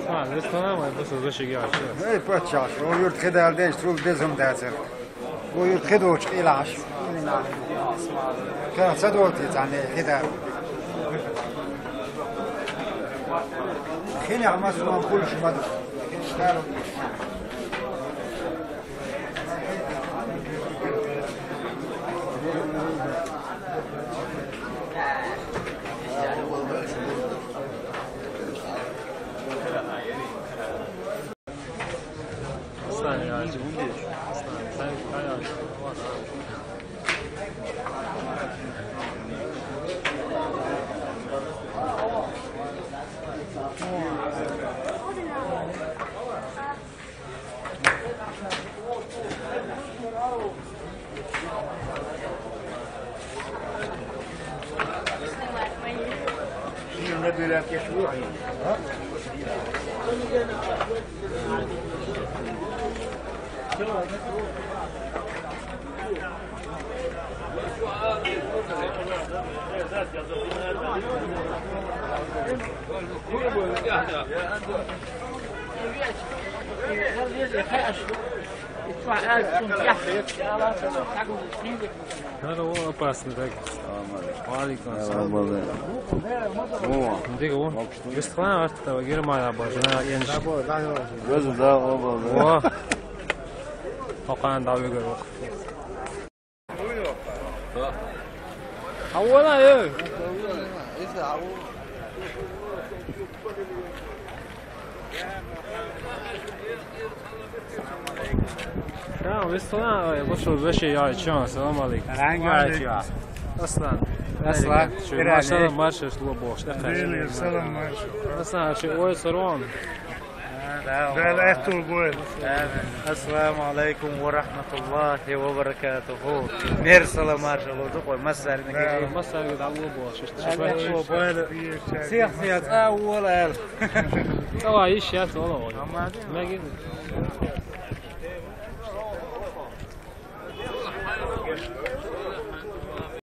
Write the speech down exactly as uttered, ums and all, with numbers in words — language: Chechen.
Ha, restorāns vai tas ir zašigājuši? Ej, pačās, o, jūrt, kad ēdēs, tur bezum dēcē. O, jūrt, kad oč ilāš. Kā sadot, tā ne, kad. Kini amas man pulš madu. Sen yani. Sen, sen yani. Надо, о, опасно так. Салам алейкум. Алейкум салам. О. Диги о. Биз хана артта Германия бар, жана ениш. Өзү да о болду. О. Окан да үйгө. Авана, э. Tamam, biz sana, e, boş ver, beş şey ya, içiyorum. Selam aleyküm. Selam aleyküm. Aslan. Aslan. Şu, maşallah, marşa, şu boş. Salam, marşa. Aslan, şu, oy, salam. Bel etu goyl. Assalamu alaikum ve rahmetullahi ve berekatuhu. Ner salam marşal oldu, koy masarını. Masarını da bu boş. Siyah siyah, awal el. Tamam, iş ya, ola ola. Ama ne gibi?